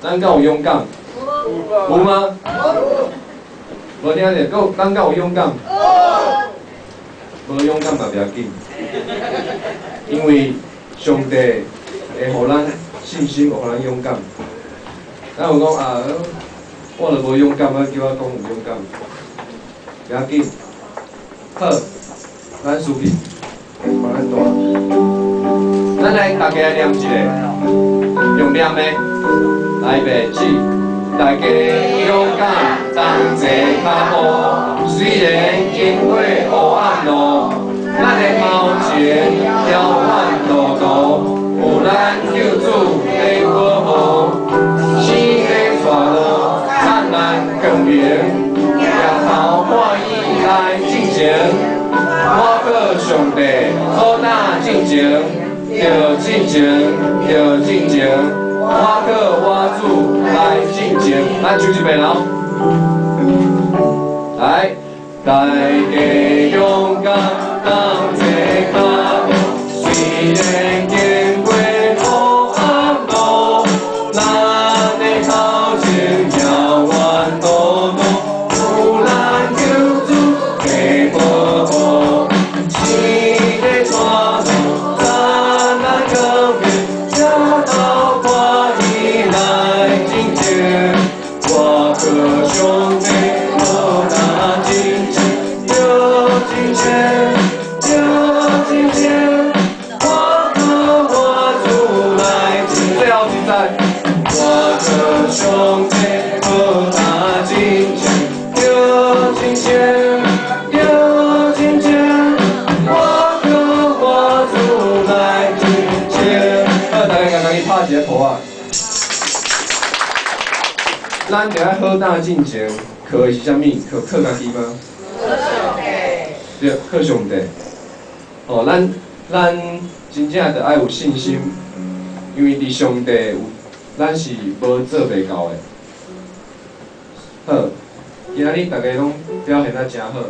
咱敢有勇敢？有嗎？無聽著，閣咱敢有勇敢？無勇敢嘛袂要緊，因為上帝會予咱信心，會予咱勇敢。咱有講啊，我著無勇敢，啊叫我講有勇敢，袂要緊。好，咱輸去，幫咱帶。咱來大家來念一下，用念的，來預備起。大家勇敢，同齊跤步，雖然經過黑暗路，咱的頭前遙遠路途，有咱救主的保護，星的帶路，燦爛光明，抬頭看伊來進前，我靠上帝好膽進前，著進前，著進前。我靠我主來進前，咱唱一遍哦。來，大家勇敢，同齊跤步，雖然經過黑暗路，咱的頭前遙遠路途，有咱救主的保護，星的帶路，燦爛光明，抬頭看伊來進前，我靠上帝好膽進前，著進前，著進前，我靠我主來進，最後一再，我靠上帝好膽進前，著進前，著進前，我靠我主來進前。好，大家共家己拍一下鼓仔。咱著愛好膽進前，靠的是啥物？靠靠家己嗎？對，靠上帝。哦，咱真正著愛有信心，因為佇上帝有，咱是無做袂到的。好，今仔日大家攏表現得誠好。